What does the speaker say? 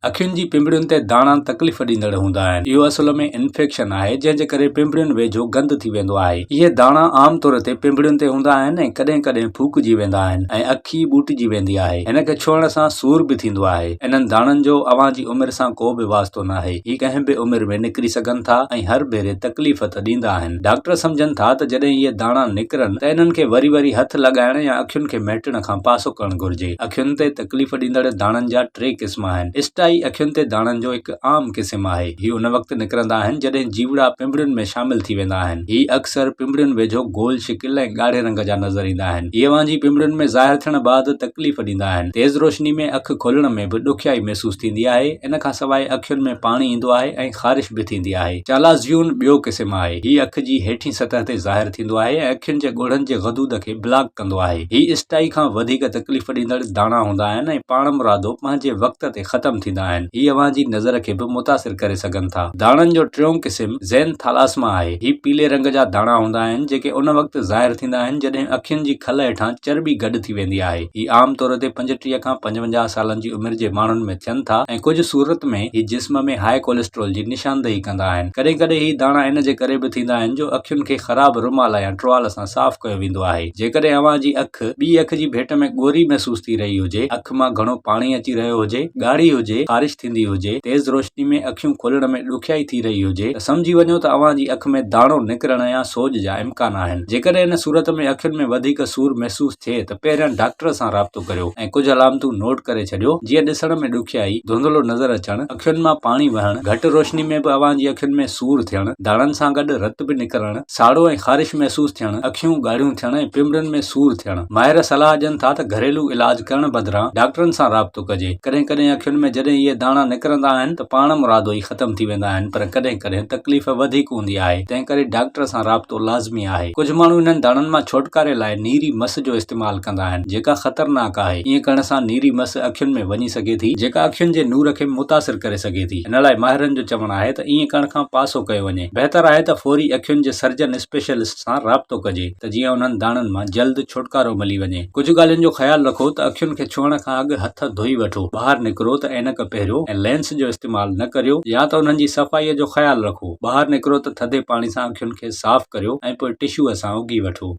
اکين جي پنبڻين تي داڻا تڪليف ڏيندڙ هوندا آهن. اهو اصل ۾ انفيڪشن آهي، جنهن جي ڪري پنبڻين ويجهو گند ٿي ويندو آهي. اهي داڻا عام طور تي پنبڻين تي هوندا آهن ۽ ڪڏهن ڪڏهن ڦوڪجي ويندا آهن ۽ اک ئي ٻوٽجي ويندي آهي. هن کي ڇهڻ سان سور به ٿيندو آهي. انهن داڻن جو اوهان جي عمر سان ڪو به واسطو ناهي. هي ڪنهن به عمر ۾ نڪري سگهن ٿا ۽ هر ڀيري تڪليف ته ڏيندا آهن. ڊاڪٽر سمجهن ٿا ته جڏهن اهي داڻا نڪرن ته انهن کي وري وري هٿ لڳائڻ يا اکين کي مهٽڻ کان پاسو ڪرڻ گهرجي. اکين تي تڪليف ڏيندڙ داڻن جا ٽي قسم آهن. اسٽائي اکين تي داڻن جو هڪ عام قسم آهي. هي ان وقت نڪرندا آهن جڏهن جيوڙا پنبڻين ۾ شامل ٿي ويندا آهن. هي اڪثر پنبڻين ويجهو گول شڪل ۽ ڳاڙهي رنگ جا نظر ايندا آهن. هي اوهان جي پنبڻين ۾ ظاهر ٿيڻ بعد تڪليف ڏيندا آهن. تيز روشني ۾ اک کولڻ ۾ به ڏکيائي محسوس ٿيندي آهي. ان کان سواء اکين ۾ پاڻي ايندو آهي ۽ خارش به ٿيندي آهي. چالازيون ٻيو قسم آهي. هي اک جي هيٺين سطح تي ظاهر ٿيندو آهي ۽ اکين جي ڳوڙهن جي غدود کي بلاڪ ڪندو آهي. هي اسٽائي کان وڌيڪ تڪليف ڏيندڙ داڻا هوندا آهن ۽ پاڻمرادو پنهنجي وقت تي ختم ٿيندا آهن. هي اوهان جي نظر کي به متاثر ڪري سگهن ٿا. داڻن جو ٽيون قسم زينٿالاسما آهي. هي پيلي رنگ جا داڻا هوندا آهن جيڪي ان وقت ظاهر ٿيندا آهن جڏهن اکين جي کل هيٺان چرٻي گڏ ٿي ويندي آهي. هي عام طور تي 35 کان 55 سالن جي عمر جي ماڻهن ۾ ٿين ٿا ۽ ڪجهه صورت ۾ هي جسم ۾ هاء ڪوليسٽرول جي نشاندهي ڪندا آهن. ڪڏهن ڪڏهن هي داڻا ان جي ڪري به ٿيندا آهن جو اکين کي خراب رومال يا ٽوال سان صاف ڪيو ويندو آهي. جيڪڏهن اوهان جي اک ٻي اک جي ڀيٽ ۾ ڳوري محسوس ٿي رهي هجي، اک مان گهڻو پاڻي اچي رهيو هجي، ڳاڙهي هجي، خارش ٿيندي هجي، تيز روشني ۾ اکيون کولڻ ۾ ڏکيائي ٿي رهي هجي ته سمجهي وڃو ته اوهان جي اک ۾ داڻو نڪرڻ يا سوڄ جا امڪان آهن. جيڪڏهن ان صورت ۾ اکين ۾ وڌيڪ سور محسوس ٿئي ته پهريان ڊاڪٽر سان رابطو ڪريو ۽ ڪجهه علامتون نوٽ ڪري ڇڏيو جيئن ڏسڻ ۾ ڏکيائي، ڌنڌلو نظر اچڻ، اکين مان پاڻي وهڻ، گهٽ روشني ۾ به اوهان جي اکين ۾ سور ٿيڻ، داڻن سان گڏ رت به نڪرڻ، ساڙو ۽ خارش محسوس ٿيڻ، اکيون ڳاڙهيون ٿيڻ ۽ پنبڻين ۾ سور ٿيڻ. ماهر صلاح ڏين ٿا ته گهريلو علاج ڪرڻ بدران ڊاڪٽرن سان رابطو ڪجي. ڪڏهن ڪڏهن اکين ۾ جڏهن اهي داڻا نڪرندا آهن ته پاڻمرادو ئي ختم ٿي ويندا آهن پر ڪڏهن ڪڏهن تڪليف وڌيڪ هوندي آهي تنهنڪري ڊاڪٽر سان رابطو لازمي آهي. ڪجهه ماڻهو انهن داڻن مان ڇوٽڪاري لاء نيري مس جو استعمال ڪندا آهن جيڪا خطرناڪ آهي. ائين ڪرڻ سان نيري مس اکين ۾ وڃي سگهي ٿي جيڪا اکين جي نور کي متاثر ڪري سگهي ٿي. ان لاء ماهرن جو چوڻ آهي ته ائين ڪرڻ کان پاسو ڪيو وڃي. بهتر آهي ته فوري اکين جي سرجن اسپيشلسٽ سان رابطو ڪجي ته جيئن انهن داڻن مان جلد ڇوٽڪارو ملي وڃي. ڪجهه ڳالهين جو خيال رکو ته اکين کي ڇهڻ کان اڳ هٿ ڌوئي وٺو، ٻاهر نڪرو ته عينڪ پهريو ۽ لينس جو استعمال نه ڪريو يا ته انهن جي صفائي جو خيال رکو. ٻاهر نڪرو ته ٿڌي پاڻي سان اکين کي صاف ڪريو ۽ پوء ٽشوء سان اگهي وٺو.